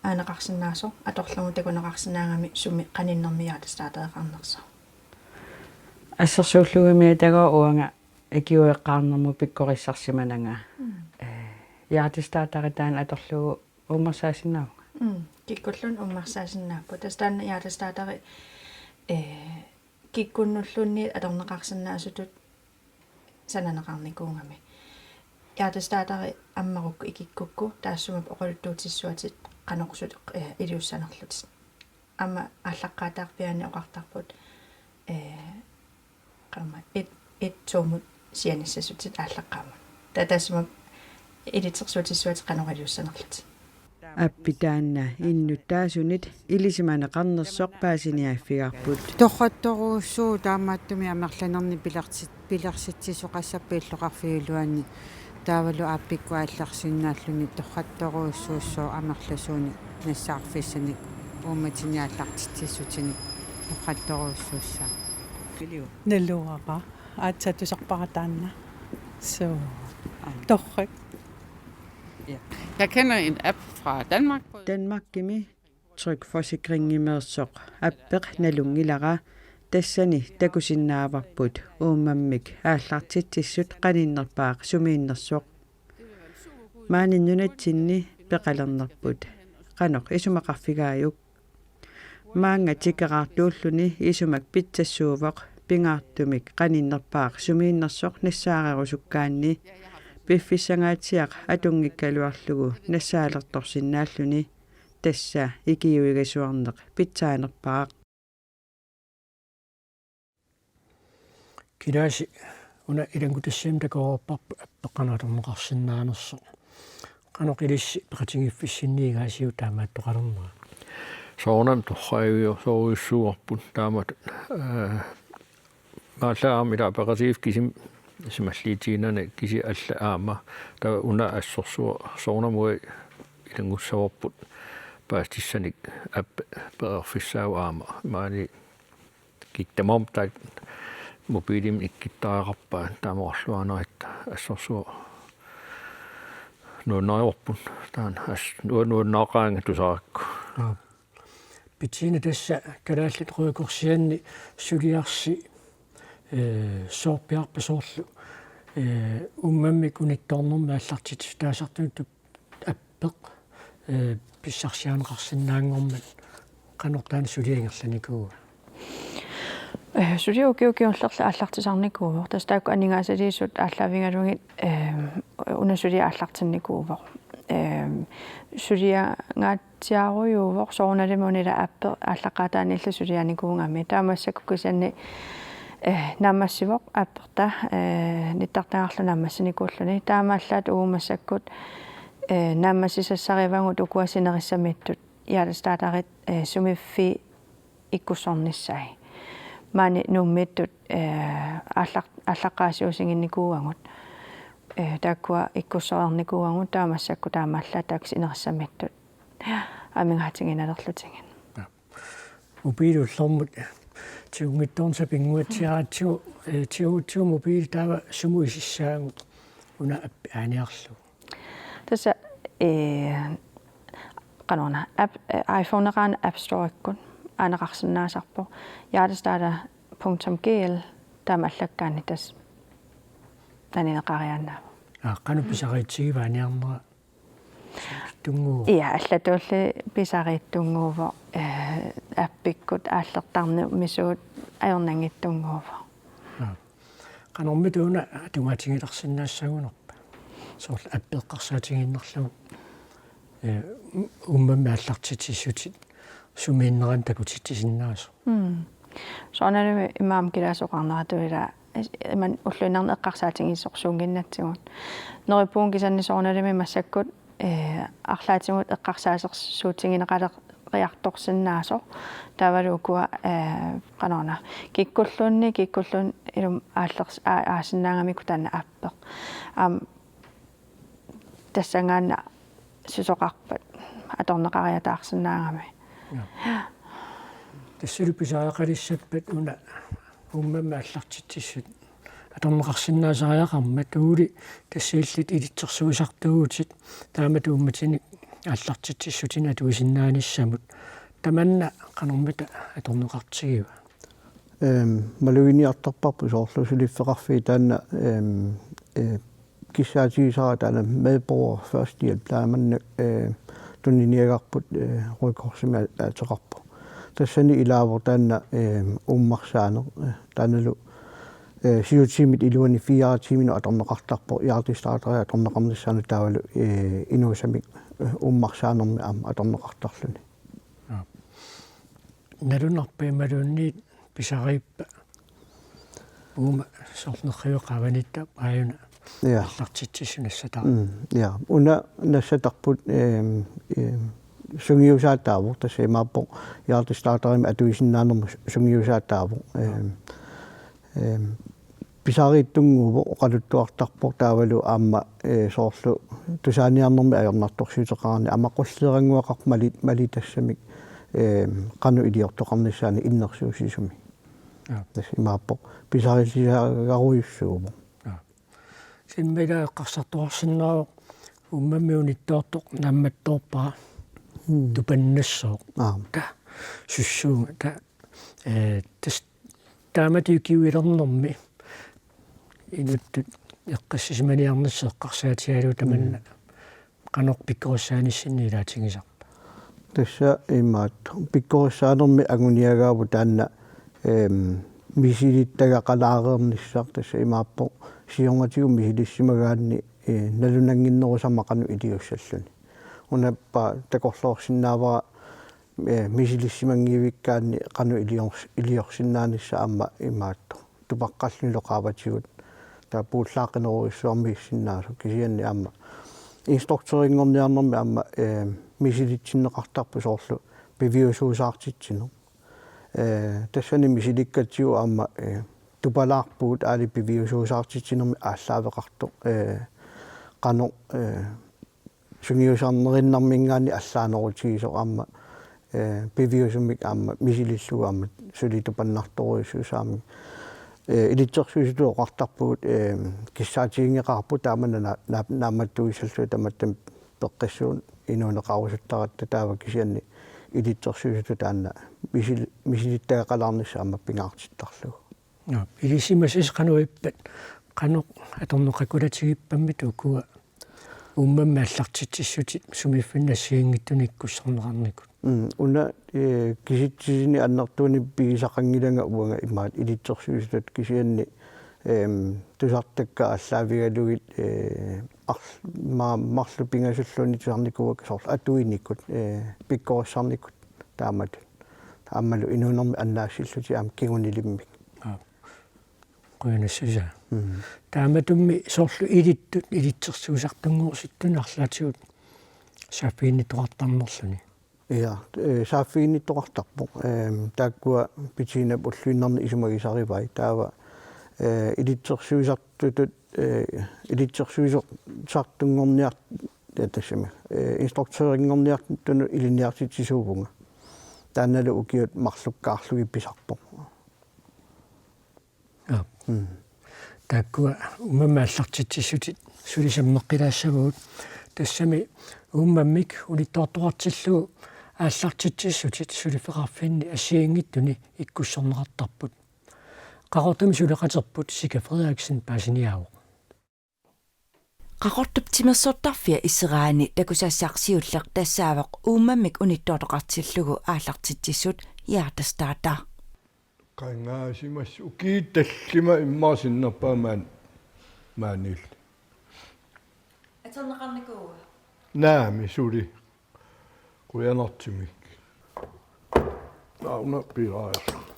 aaneqarsinnaasoq atorlugu takuneqarsinnaagami sumi qaninnermi hjertestartereqarnersoq. Assersuullugumi atagooq uanga ikiueqqaarnermut pikkorissarsimananga. Mm. Eh, hjertestarteri taanna atorlugu uummarsaasinnaavunga? Mm, kikkulluunniit uummarsaasinnaapput. Tassa taanna hjertestarteri, eh, kikkunnulluunniit atorneqarsinnaasutut sananeqarnikuugami. Hjertestarteri ammarukku ikikkukku taassuma oqaluttuutissavatit qanoq suli, eh, iliussanerlutit. Aamma aallaqqaataarpiaani oqartarput, eh, qaammat et, et, to-mut sianissasutit aallaqqaammut. Taava taassuma ilitsersuutissavatit qanoq iliussanerlutit. Appi taanna innuttaasunit ilisimaneqarnersoq paasiniaaffigaarput. Torrattorujussuuvoq taamaattumik amerlanernik pilersit-, pilersitsisoqassappat illoqarfiup iluani. Taavalu appikkut aallarsinnaalluni torrattorujussuussooq amerlasuunik nassaarfissanik uummatinik aallartitsissutinik torrattorujussuussaaq. Naluara. Aatsaat tusarpara taanna. Så. Torrak. Ja. Jeg kender en app fra Danmark. Danmarkimi Tryg Forsikringimeersoq appeq nalunngilara, tassani takusinnaavarput uummammik aallartitsissut qaninnerpaaq sumiinnersoq. Maani nunatsinni peqalernerput qanoq isumaqarfigaajuk? Maanga tikeraartuulluni isumak pitsassuuvoq pingaartumik qaninnerpaaq sumiinnersoq nassaareerusukkaanni, piffissangaatsiaq atunngikkaluarlugu nassaalertorsinnaalluni, tassa ikiuigasuarneq pitsaanerpaaq. Kilaasi una ilanngutassiami takoreerparput appeq qanoq atorneqarsinnaanersoq. Qanoq ilissi peqatigiiffissinnigaajuk taamaattoqalernera? Soorunami torraaviorusussuuarput taamatut, eh, maallaammik ila peqatigiiffik kisimi simalliitiinani kisianni alla aamma taava una assorsuaq soorunami ilanngussaavarput paasitissanik appi periarfissaavoq aamma. Maani kikkut tamaasa taakku mobiilimik ikkuttariaqarpaat taamaarluaaneritta assorsuaq nuannarivarput taanna as-, nua-, nuannaaqaanga tusarakku. Aap. Bettina, tassa Kalaallit Røde Korsianni suliarsi, eh, soorpiarpa soorlu, eh, uummammik unittoornermi aallartitsissutaasartunut appeq, eh, pissarsiarineqarsinnaanngormat qanoq taanna suliaq ingerlanikuua? Eh, suliaq ukiut kingullerni aallartisarnikuuvoq. Tassa taakku aningaasaliisut aallaavigalugit, eh, una suliaq aallartinnikuuvoq. Eh, suliangaatsiarujuuvoq soorunalimi una ila appeq aallaqqaataaniilli sulianikuugami. Taava massakkut kisianni, eh, naammassivoq apperta, eh, nittartagarlu naammassinikuulluni. Taamaallaat uagut massakkut, eh, naammassisassarivagut ukua sinerissamiittut hjertestarterit, eh, sumiiffiit ikkussornissai. Maani Nuummiittut, eh, aallaq-, aallaqqaasiusinnginnikuuagut. Eh, taakkua ikkussoreernikuuagut taava massakkut taamaallaat taakku sinerissamiittut amigaatigiinnalerlutigit. Ja. Mobiili ullormut tigunngitsoornissaq pinnguatsiaratsigu, eh, tigugutsigu mobiili taava sumut isissaagut una appi aaniarlugu? Tassa, eh, qanoruna, app, eh, iPhone-eqarani App Store-ikkut aaneqarsinnaasarpoq. Hjertestarter punktum G L taama allakkaanni tassa nanineqariaannaavoq. Aa, qanoq pisariitsigivaa aaniarnera? Tunnguuvoq. Ja, allatulli pisariitsunnguuvoq, eh, appikkut aallertarnissat ajornanngitsunnguuvoq. Aa. Qanormita una tungaatigilersinnaassagunarpa? Soorlu appi eqqarsaatigiinnarlugu, eh, uummammik aallartitsissutit sumiinnerani takutitsisinnaasoq. Mm. Soorunalimi imaammat kilaassoqarneratut ila imannak ulluinnarni eqqarsaatigisorsuunnginnatsigu. Neriuppugut kisianni soorunalimi massakkut, eh, arlaatigut eqqarsaasersuutigineqaler-, qiartorsinnaasoq. Taavalu ukua, eh, qanorna. Kikkulluunniit, kikkulluunniit ilumut aallers-, aa-, aasinnaagamikkit taanna appeq. Aamma tassanngaannaq susoqarpat atorneqariataarsinnaagami. Ja. Tassalu pisariaqalissappat una uummammik aallartitsissut atorneqarsinnaasariaqarmat, Tuuli, tassa illit ilitsersuisartuuvutit taamatut uummatinik aallartitsissutinik atuisinnaanissamut. Tamanna qanormita atorneqartigiva? Ehm, maluginiartarparput soorlu suliffeqarfiit taanna, ehm, eh, kissaatigisara taanna medborger førstehjælp, taanna, eh, tuniniagarput, eh, Røde Korsimi a-, ateqarpoq. Tassani ilaavoq taanna, eh, uummarsaaneq, eh, taannalu, eh, syv tiimit iluanni fire tiiminut atorneqartarpoq, hjertestarteri atorneqarnissaanut taavalu, eh, inuusamik, eh, uummarsaanermik aamma atorneqartarluni. Aa. Nalunarpa imaluunniit pisariippa? Uuma soorlu nerriviup qaavaniittoq aajuna. Ja. Aallartitsissut nassataavoq. Mm, ja. Una nassatarput, ehm, ehm, sungiusaataavoq, tassa imaappoq hjertestarterimik atuisinnaanermut sungiusaataavoq. Ehm, ehm, pisariitsunnguuvoq, oqaluttuartarpoq taavalu aamma, eh, soorlu tusaaniarnermik ajornartorsiuteqarani aamma qulleerannguaqarpoq mali-, malitassamik, ehm, qanoq iliortoqarnissaanik innersuussisumik. Ja. Tassa imaappoq pisarillisagarujussuuvoq. Ja. Kisianni ila eqqarsartuarsinnaavoq uummammik unittoortoq naammattoorpara. Mm. Tupannassooq. Aap. Taava sussuunga taava, eh, tassa taamatut ikiuilernermi inuttut eqqassisimaniarnissaq eqqarsaatigalugu tamanna. Mm. Qanoq pikkorissaanissinni ilaatigisarpa? Tassa imaattoq pikkorissaanermi anguniagaavoq taanna, ehm, misilittagaqalaareernissaq, tassa imaappoq siornatigut misilissimagaanni, eh, nalunannginnerusama qanoq iliussalluni. Una ippa takorloorsinnaavara, eh, misilissimanngivikkaanni qanoq iliors-, iliorsinnaanissaq aamma imaattoq. Tupaqqallunilu qaavatigut. Taava puullaaqqinnerujussuarmiissinnaasoq, kisianni aamma instruktørinngorniarnermi aamma, eh, misilitsinneqartarpoq soorlu piviusuusaartitsineq. Eh, tassani misilikkatsigu aamma, eh, tupalaarpugut aali piviusuusaartitsinermi aallaaveqartoq, eh, qanoq, eh, sungiusarnerinnarminngaanniit allaanerutigisoq aamma, eh, piviusumik aamma misilillugu aamma suli tupannartorujussuusarami. Eh, ilitsersuisutut oqartarpugut, eh, kissaatiginngeqaarput taama na-, na-, naammattuissallugu tamatta peqqissuup inuuneqarusuttaratta, taava kisianni ilitsersuisutut taanna misil-, misilittagaqalaarnissaq aamma pingaartittarlugu. Nå, ilisimasasi qanoq ippat, qanoq atorneqaqqutigippammita ukua uummammik aallartitsissutit sumiiffinni assigiinngitsunik ikkussorneqarnikut? Mm, una, eh, kisitsisit annertuumik pigisaqanngilanga uanga imaattoq ilitsersuisutut, kisianni, ehm, tusartakkat aallaavigalugit, eh, arl-, ma-, marluk pingasulluunniit tusarnikuuakka soorlu atuinikut, eh, pikkorissarnikut taamatut. Aammalu inuunermik annaassillutik aamma kingunilimmik. Aap. Qujanassusaa. Mm. Taamatummi soorlu ilittut ilitsersuisartunngorsinnaanerit arlaatigut saaffiginnittoqartarnerluni. Ja, eh, saaffiginnittoqartarpoq. Ehm, taakkua Betinap ulluinnarni isumagisarivai. Taava, eh, ilitsersuisartutut, eh, ilitsersuisartunngorniar-, ja, tassami, eh, instruktørinngorniartunut ilinniartitsisuuvunga. Taannalu ukiut marlukkaarlugit pisarpoq. Aap. Mm. Taakkua uummammik aallartitsissutit suli sammeqqilaassavagut. Tassami uummammik unittoortoqartillugu aallartitsissutit suliffeqarfinni assigiinngitsuni ikkussorneqartarput. Qaqortumi suleqaterput Sika Frederiksen paasiniaavoq. Qaqortup timersortarfia Iseraani takusassaq siulleq tassaavoq uummammik unittoortoqartillugu aallartitsissut Hjertestarter. Qangaasimas ukiut tallimat immaqa sinnerpaamik maaniilli. Atorneqarnikuua? Naamik suli. Qujanartumik. Taava una piilaariarlunga.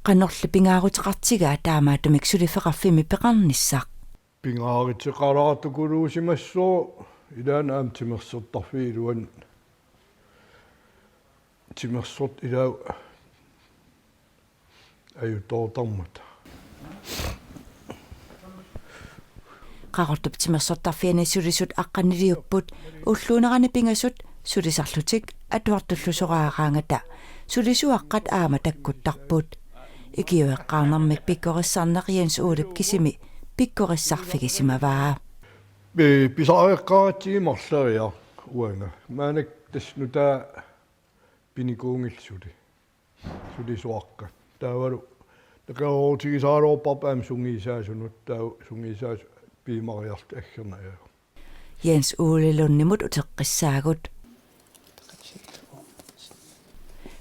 Qanorli pingaaruteqartigaa taamaattumik suliffeqarfimmi peqarnissaq? Pingaaruteqalaartukuluusimassooq ilaanni aamma timersortarfiup iluani timersortaq ilaa ajutoortarmata. Qaqortup timersortarfiani sulisut aqqaniliupput ulluunerani pingasut sulisarlutik atuartullusoraaraangata sulisuaqqat aamma takkuttarput. Ikioqqaarnermik pikkorissarneq Jens Olep kisimi pikkorissarfigisimavaa. Pi-, pisariaqaratsigu marloriarlunga uanga. Maannakkut tassa nutaaq pinikuunngillat suli. Sulisuaqqat. Taavalu takoruutigisaraluarparput aamma sungiusaasunut, taava sungiusaasut piumariarlutik aggerneriarlugit. Jens Ole Lundimut uteqqissaagut.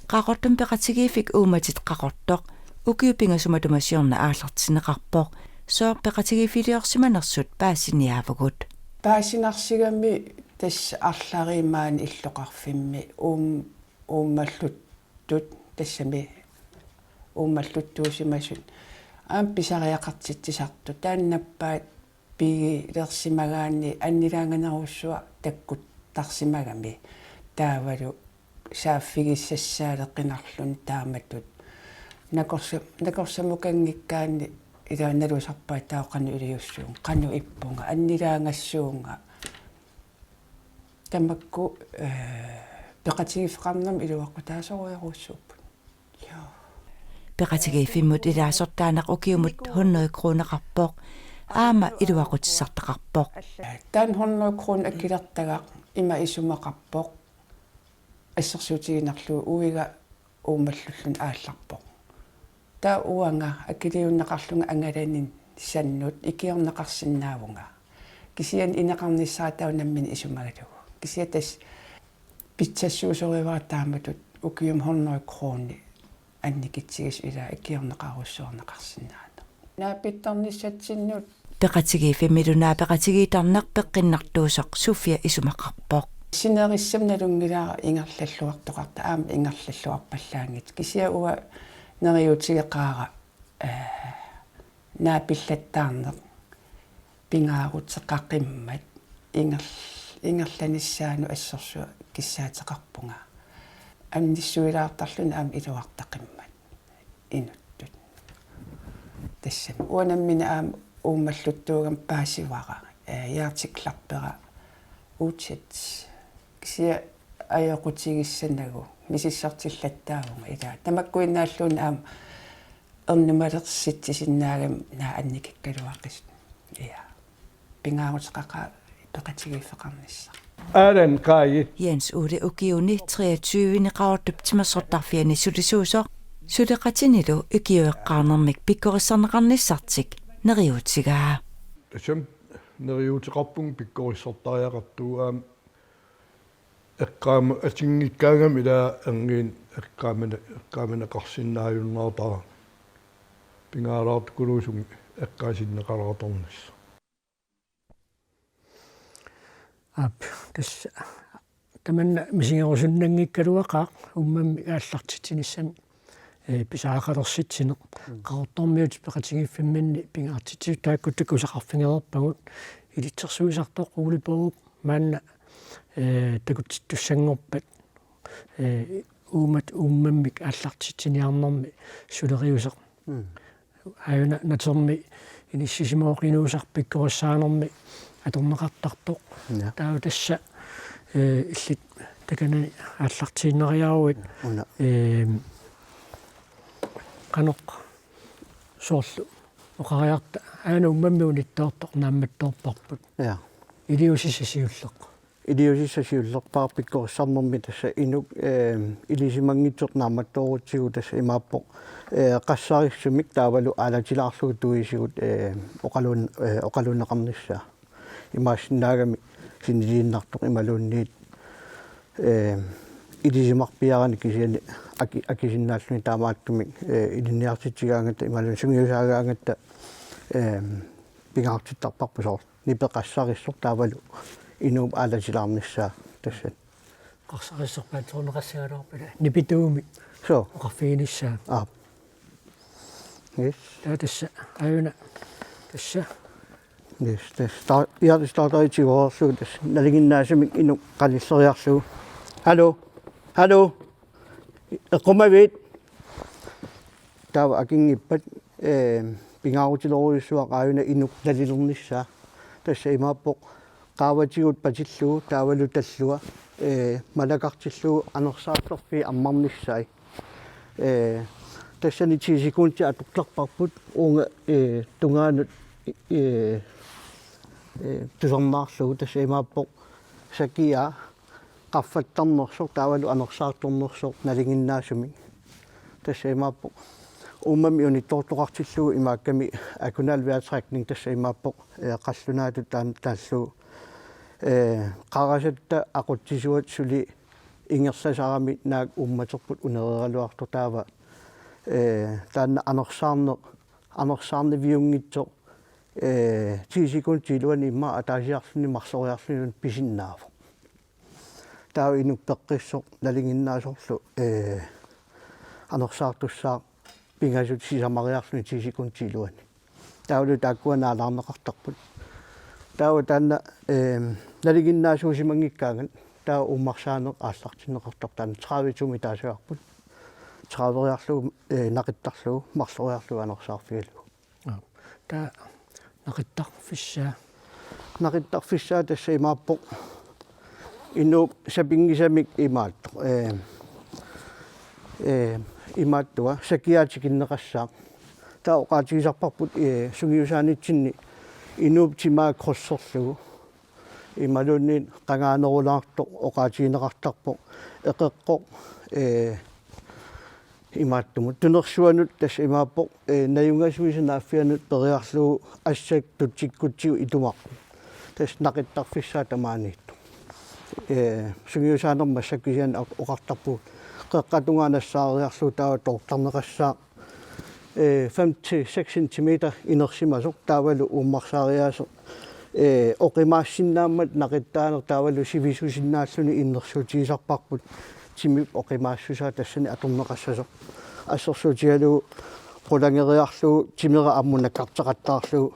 Qaqortumi peqatigiiffik Uummatit Qaqortoq ukiut pingasut matuma siorna aallartinneqarpoq. Sooq peqatigiiffiliorsimanersut paasiniaavugut? Paasinarsigami tassa arlariit maani illoqarfimmi uum-, uummalluttut, tassami uummalluttuusimasut aamma pisariaqartitsisartut, taanna nappaat pigilersimagaanni annilaanganerujussuaq takkuttarsimagami, taavalu saaffigissassaaleqinarluni taamatut. Nakorsa-, nakorsamukanngikkaanni ilaa nalusarpaat taava qanoq iliussuunga, qanoq ippunga, annilaangassuunga. Tamakku, eh, peqatigiiffeqarnermut iluaqutaasorujorujussuupput. Joo. Peqatigiiffimmut ilaasortaaneq ukiumut hundrede kroneqarpoq, aamma iluaqutissartaqarpoq. Taanna hundrede kroner akilertagaq ima isumaqarpoq. Assersuutigiinnarlugu uiga uummallulluni aallarpoq. Taava uanga akiliunneqarlunga angalanisannut ikiorneqarsinnaavunga. Kisianni ineqarnissara taava nammineq isumagalugu. Kisianni tassa pitsassuusorivara taamatut ukiumut hundrede kroner annikitsigisoq ilaa ikiorneqarujussuarneqarsinnaaneq. Naapittarnissatsinnut. Peqatigiiffimmilu naapeqatigiittarneq peqqinnartuusoq Sofia isumaqarpoq. Sinerissami nalunngilara ingerlalluartoqartoq aamma ingerlalluarpallaanngitsoq. Kisianni uanga neriuutigeqaara, eh, naapillattaarneq pingaaruteqaqimmat inger-, ingerlanissaanut assorsuaq kissaateqarpunga. Annissuilaartarluni aamma iluartaqimmat inuttut. Tassami uanga nammineq aamma uummalluttuugama paasivara, eh, hjerteklappera uutsit. Kisianni ajoqutigissanagu misissortillattaavunga ilaa. Tamakkuinnaalluunniit aamma ernumalersitsisinnaagami naak annikikkaluaqisut. Ja. Pingaaruteqaqaaq peqatigiiffeqarnissaq. Alan Kaji. Jens Ole ukiuni treogtyve-ni Qaqortup timersortarfiani sulisuusoq, suleqatinilu ikioqqaarnermik pikkorissarneqarnissartik neriuutigaa. Tassami neriuuteqarpunga pikkorissartariaqartugut aamma eqqaama-, atinngikkaangami ilaa erniinnaq eqqaamane-, eqqaamaneqarsinnaajunnaartarami. Pingaalaartukuluusumik eqqaasinneqalaartarnissaq. Aap, tassa tamanna misigerusunnanngikkaluaqaaq uummammik aallartitsinissami, eh, pisariaqalersitsineq. Mm. Qaqortormiut peqatigiiffimminni pingaartitsisut taakku takusaqarfigereerpagut, ilitsersuisartoq Ole Bourup maanna, eh, takutsittussanngorpat, eh, uumat uummammik aallartitsiniarnermi suleriuseq. Mm. Aajuna natermi inissisimavoq inuusaq pikkorissaanermi atorneqartartoq. Ja. Taava tassa, eh, illit takanani aallartiinnariaruit. Una. Ehm, qanoq soorlu oqariarta aajuna uummammi unittoortoq naammattoorparput. Ja. Iliuusissaq siulleq. Iliuusissaq siullerpaaq pikkorissarnermi tassa inuk, eh, ilisimanngitsoq naammattoorutsigu tassa imaappoq, eh, qassarissumik taavalu aalatilaarlugu tuisigut, eh, oqaluun-, eh, oqaluunneqarnissaa. Imaassinnaagami siniliinnartoq imaluunniit, eh, ilisimarpiarani kisianni aki-, akisinnaalluni taamaattumik, eh, ilinniartitsigaangatta imaluunniit sungiusaagaangatta, eh, pingaartittarparput soorlu. Nipeqassarissoq taavalu inuup aalatilaarnissaa tassani. Qassarissaq paatsoorneqassagaluarpara nipituumik. Suu. Oqarfiginissaa. Aap. Yes. Taava tassa, aajuna, tassa. Yes, tassa. Ta-, ja, tassa taava tigoriarlugu tassa. Nalinginnaasumik inuk qanilleriarlugu. Hallo? Hallo? Eqqumaviit. Taava akinngippat, ee, pingaarutilerujussuaq aajuna inuk nalilernissaa. Tassa imaappoq qaavatigut patillugu taavalu tallua, ee, malakartillugu anersaartorfiit ammarnissai. Ee, tassani ti sekundi atortarparput uunga, ee, tungaanut, ee, ee, tusarnaarlugu, tassa imaappoq sakiaa qaffattarnersoq taavalu anersaartornersoq nalinginnaasumik. Tassa imaappoq uummammi unittoortoqartillugu imaakkami akunal vejrtrækning, tassa imaappoq, ee, qallunaatut taan-, taallugu. Ee, qarasatta aqutsisuat suli ingerlasarami naak uummaterput unereeraluartoq taava, ee, taanna anersaarneq, anersaarniviunngitsoq, ee, ti sekundit iluanni immaqa ataasiarluni marloriarluni pisinnaavoq. Taava inuk peqqissoq nalinginnaasorlu, ee, anersaartussaaq pingasut sisamariarluni ti sekundit iluanni. Taavalu taakkua naalaarneqartarput. Taava taanna, ee, nalinginnaasuusimanngikkaangat taava uummarsaaneq aallartinneqartarpoq, taanna tredive tumit taasagarput. Trediveriarlugu, ee, naqittarlugu, marloriarlugu anersaarfigalugu. Aa, taava naqittarfissaa. Naqittarfissaa tassa imaappoq inuup sapinngisamik imaattoq. Ee, ee, imaattua sakiaa tikinneqassaaq. Taava oqaatigisarparput, ee, sungiusaanitsinni inuup timaa krydserlugu. Imaluunniit qangaanerulaartoq oqaatigineqartarpoq eqeqqoq, ee, imaattumut. Tunersuanut tassa imaappoq, ee, najungasuisa naaffianut periarlugu assat tutsikkutsigu itumarput. Tassa naqittarfissaa tamaaniittoq. Ee, sungiusaanermi massakkut kisianni oq-, oqartarpugut qeqqata tungaa nassaariarlugu taava toortarneqassaaq, ee, fem til seks centimeter inersimasoq taavalu uummarsaariaaseq, ee, oqimaassinnaammat naqittaaneq taavalu sivisusinnaalluni innersuutigisarparput timip oqimaassusaa tassani atorneqassasoq. Assersuutigalugu qulangeriarlugu timera ammut nakkarteqattaarlugu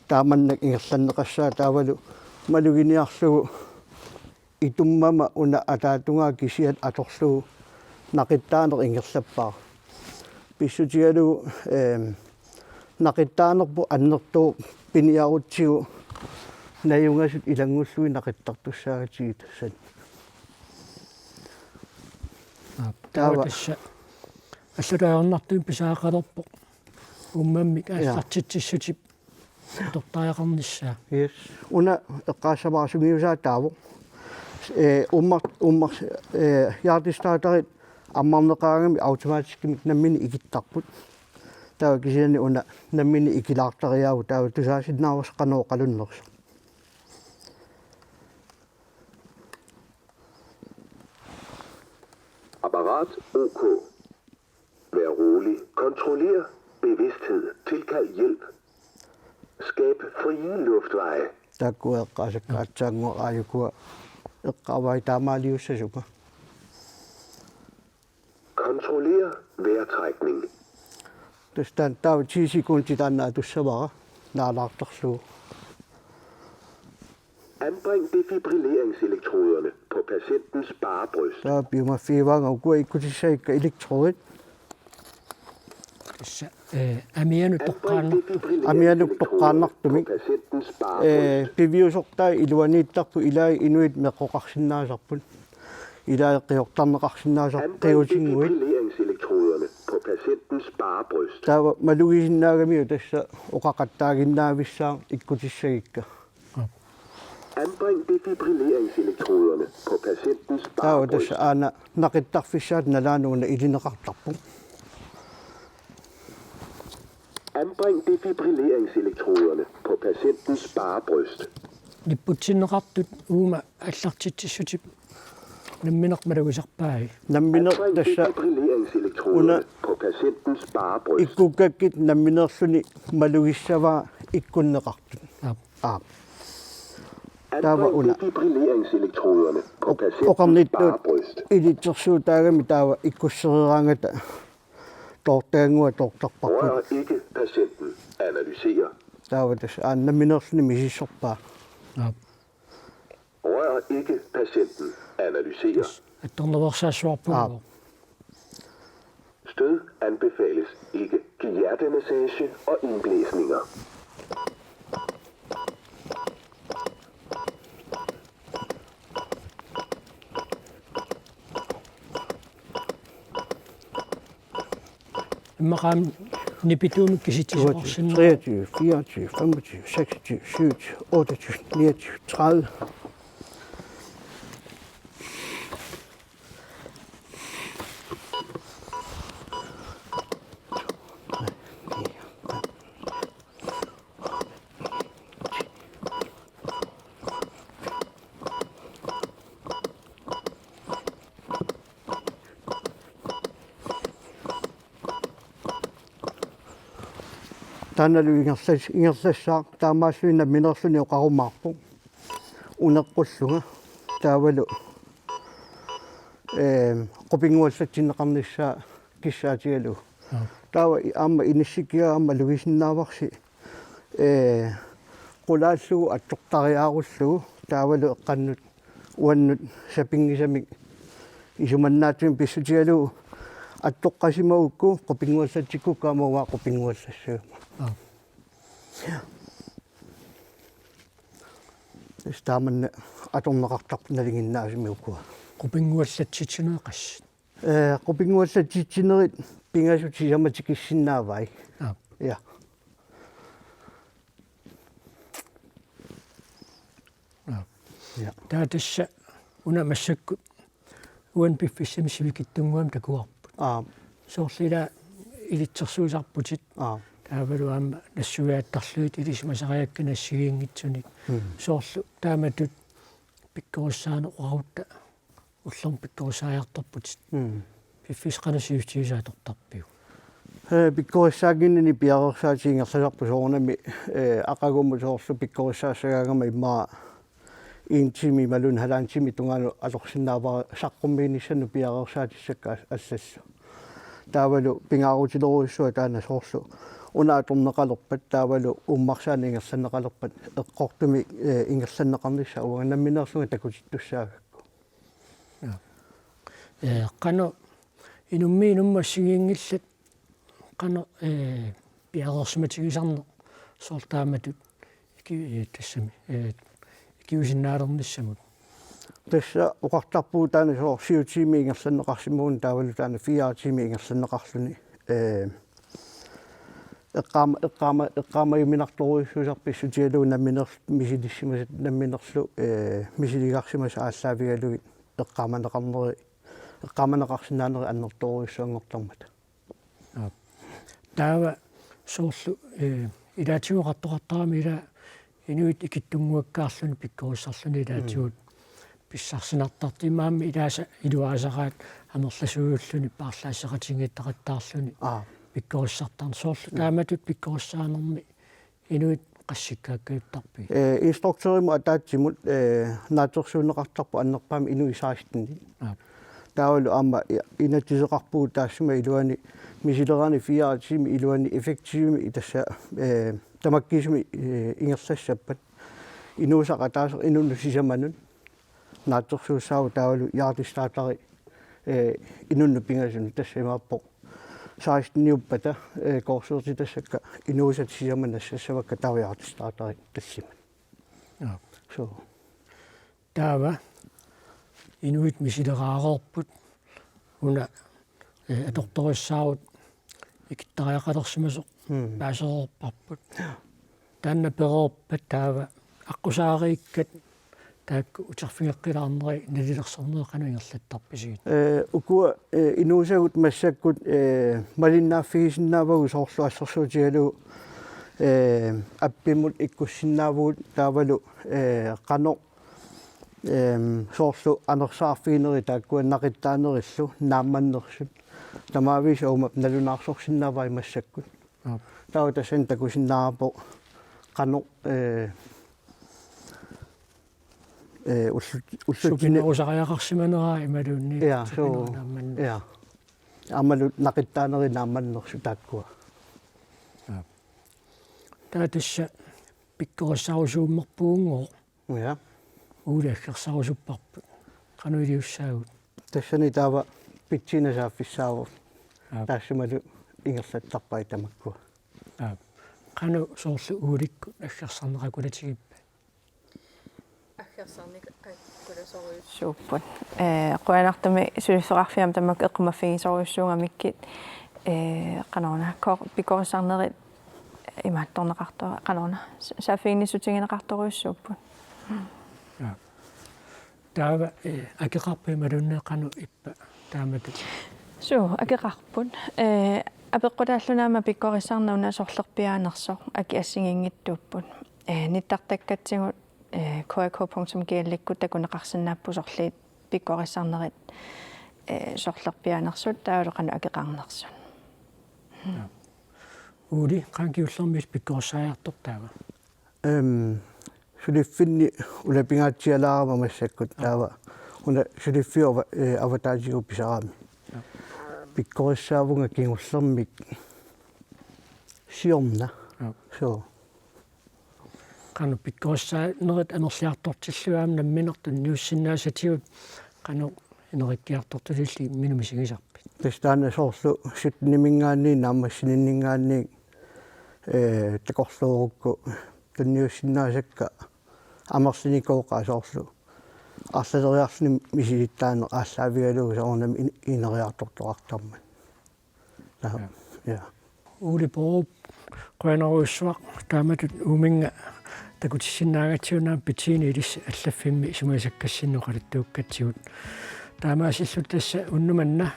taamannak ingerlanneqassaaq taavalu maluginiarlugu itummama una ataatungaa kisiat atorlugu naqittaaneq ingerlappara. Pissutigalugu, eem, naqittaanerput annertooq piniarutsigu najungasut ilanngullugit naqittartussaagatsigu tassani. Aap, taava taava tassa allatut ajornartumik pisariaqalerpoq uummammik, jaa, aallartitsissutip atortariaqarnissaa. Yes. Una eqqaassavara sungiusaataavoq. Ee, uummar-, uummar-, ee, hjertestarterit ammarneqaraangamik automatiskimik nammineq ikittarput. Taava kisianni una nammineq ikilaartariaavoq, taava tusaasinnaavarsi qanoq oqalunnersoq. Apparat O K. Vær rolig. Kontroller bevidsthed. Tilkald hjælp. Skab frie luftveje. Taakku eqqaasakka aatsaannguaq aajukua eqqaavai taamaaliussasunga. Kontroller vejrtrækning. Tassa taanna taava ti sekundit taanna atussavara naalaartarlugu. Anbring defibrilleringselektroder på patientens bare bryst. Taava piumaffigivaanga ukua ikkutissagikka elektrodit. Tassa, ee, amianut toqqaannar-, amianut toqqaannartumik. Ee, piviusortai iluaniittarput, ilai inuit meqqoqarsinnaasarput. Ilai qiortarneqarsinnaasarput qiutinnguit. Taava malugisinnaagamiuk tassa oqaqattaaginnaavissaaq ikkutissagikka. Anbring defibrilleringselektroder på patientens bare bryst. Taava tassa aana naqittarfissaata nalaani una ilineqartarpoq. Anbring defibrilleringselektroder på patientens bare bryst. Nipputsinneqartut uuma aallartitsissutip nammineq malugisarpai. Nammineq tassa una ikkukkakkit nammineerluni malugissavaa ikkunneqartut. Aap. Aap. Taava una. Oq-, oqarnittut ilitsersuutaagami taava ikkussereeraangata toortagannguaq toortarparput. Rør ikke patienten. Analyser. Taava tassa aana nammineerluni misissorpaa. Aap. Rør ikke patienten. Analyser. Attornerveersaassuarpugut. Aap. Død anbefales ikke. Giv hjertemassage og indblæsninger. Immaqa aamma nipituumik kisitsisoqarsinnaavoq. Treogtyve, fireogtyve, femogtyve, seksogtyve, syvogtyve, otteogtyve, niogtyve, tredive. Taannalu ingerlas- ingerlassaaq taamaalilluni nammineerluni oqarumaarpoq. Uneqqullunga taavalu eem qupinnguallatsinneqarnissaa kissaatigalugu. Taava aamma inissikkiga aamma lugisinnaavarsi ee qulaallugu attortariaarullugu taavalu eqqannut uannut sapinngisamik isumannaatsumik pissutigalugu attoqqasimagukku qupinnguallatsikkukku aamma uanga qupinnguallassagama. Taamanna atorneqartarput nalinginnaasumik ukua. Qupinnguallatsitsinerit qassit? Ee qupinnguallatsitsinerit pingasut sisamat tikissinnaavai. Aap. Ja. Aap. Ja. Taava tassa una massakkut uani piffissami sivikitsunnguamik takuarput. Aap. Soorlu ila ilitsersuisarputit. Aap. Taavalu aamma nassuiaattarlugit ilisimasariakka nassigiinngitsunik. Mm. Soorlu taamatut pikkorissaaneq uagutta ullormut pikkorissaajartorputit. Mm. Piffissaq qanoq sivisutigisaq atortarpiuk? Ee, pikkorissaannginnini piareersaatit ingerlasarput soorunami, ee, aqagummut soorlu pikkorissaassagaangama immaqa en time imaluunniit halvanden time tungaanut atorsinnaavara saqqummiinissannut piareersaatissakka as-, allallu. Taavalu pingaarutilerujussuaq taanna soorlu una atorneqalerpat taavalu uummarsaaneq ingerlanneqalerpat eqqortumik, ee, ingerlanneqarnissaa uanga nammineerlunga takutittussaagakku. Ja. Ee, qanoq inummiit inummut assigiinngillat qanoq, ee, piareersimatigisarneq soorlu taamatut iki-, ee, tassami, ee, ikiuisinnaalernissamut? Tassa oqartarpugut taanna soorlu syv timer ingerlanneqarsimagunik taavalu taanna fire timer ingerlanneqarluni. Ee, eqqaama-, eqqaama-, eqqaamajuminartorujussuusarpoq pissutigalugu nammineerl-, misilissimasat nammineerluni, ee, misiligarsimasat aallaavigalugit eqqaamaneqarneri, eqqaamaneqarsinnaanerit annertoorujussuanngortarmata. Aap. Taava soorlu, ee, ilaatigut oqartoqartarami ila inuit ikittunnguakkaarluni pikkorissarluni ilaatigut pissarsinartartut imaammi ilaasa iluaasaraat amerlasuujulluni paarlaasseqatigiittaqattaarluni. Aap. Pikkorissartarneq soorlu taamatut pikkorissaanermi inuit qassikkaakkajuttarpigit? Ee, instruktørimut ataatsimut, ee, naatsorsuunneqartarpoq annerpaamik inuit seksten. Aap. Taavalu aamma i-, inatsiseqarpugut taassuma iluani misilerani fire timer iluani effektivimik tassa, ee, tamakkiisumik, ee, ingerlassappat inuusaq ataaseq inunnut sisamanut naatsorsuussaavoq taavalu hjertestarteri, ee, inunnut pingasunut tassa imaappoq seksteniuppata, ee, korsuertitassakka inuusat sisamat nassassavakka taava hjertestarteri tallimat. Ja. So. Taava inuit misileraareerput una, ee, atortorissaarut ikittariaqalersimasoq. Mm. Paasereerparput. Taanna pereerpat taava aqqusaariikkat taakku uterfigeqqilaarneri nalilersorneri qanoq ingerlattarpisigit? Ee, ukua, ee, inuusagut massakkut, ee, malinnaaffigisinnaavarput soorlu assersuutigalugu, ee, appimut ikkussinnaavugut taavalu, ee, qanoq, eem, soorlu anersaarfiginerit taakkua naqittaanerillu naammannersut. Tamaavisa uuma nalunaarsorsinnaavai massakkut. Aap. Taava tassani takusinnaavarput qanoq, ee, ee, ullut-, ullutsinnut supinerusariaqarsimaneraa imaluunniit. Ja, so, supinerunaamman. Ja. Aammalu naqittaanerit naammannersut taakkua. Aap. Taava tassa pikkorissaarusuummerpugunngooq. Ja. Ole aggersarusupparput. Qanoq iliussaagut? Tassani taava pitsiinnaq saaffissaavoq. Aap. Taassumalu ingerlattarpai tamakkua. Aap. Qanoq soorlu Ulikkut aggersarneqakulatigippit? Aggersarneqakulasuupput. Ee, qujanartumik suliffeqarfiit aamma tamakku eqqumaffigisorujussuugamikkit, ee, qanoruna, kor-, pikkorissarnerit imaattorneqarto-, qanoruna, s-, saaffiginnissutigineqartorujussuupput. Aap. Taava, ee, akeqarput imaluunniit qanoq ippa taamatut? Suu, akeqarput. Ee, apeqqutaalluni aamma pikkorissarneq una sorlerpiaanersoq akit assigiinngitsuupput. Ee, nittartakkatsigut, ee, K A K punktum G L-ikkut takuneqarsinnaapput sorliit pikkorissarnerit, ee, sorlerpiaanersut taavalu qanoq akeqarnersut. Uli, qanoq kingullermik pikkorissaajartortaava? Em, suliffinni ulapingaatsialaarama massakkut taava. Una suliffiup ava-, eh, avataatigut pisarami. Ja. Pikkorissaavunga kingullermik siorna. Ja. Suu. Qanoq pikkorissaanerit amerliartortillugit aamma nammineq tunniussinnaasatigut qanoq ineriartortutillugit imminut misigisarpit? Tassa taanna soorlu sytteniminngaanniit naammassininninngaanniit, ee, takorloorukku tunniussinnaasakka amerlinikooqaat soorlu arlaleriarluni misilittaaneq aallaavigalugu soorunami in-, ineriartortoqartarmat. Taava. Ja. Ja. Uli Borup, qujanarujussuaq taamatut uuminnga takutissinnaagatsigit una Bettina ilissi allaffimmi isumagisakkassinnik oqaluttuukkatsigut. Taamaasilluta tassa unnuk manna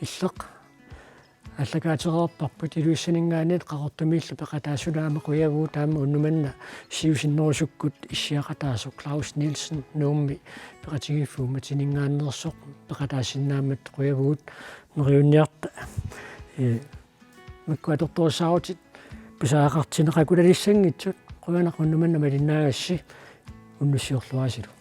Illeq aallakaatereerparput Ilulissaninngaanniit Qaqortumiillu peqataassutaa aamma qujavugut, taama unnuk manna siusinnerusukkut issiaqataasoq Claus Nielsen Nuummi Peqatigiiffik Uummatinngaanneersoq peqataassinnaammat qujavugut. Neriunniarta. Ee, makku atortorissaarutit pisariaqartinneqakulalissanngitsut, qujanaq unnuk manna malinnaagassi, unnussiorluarisilu.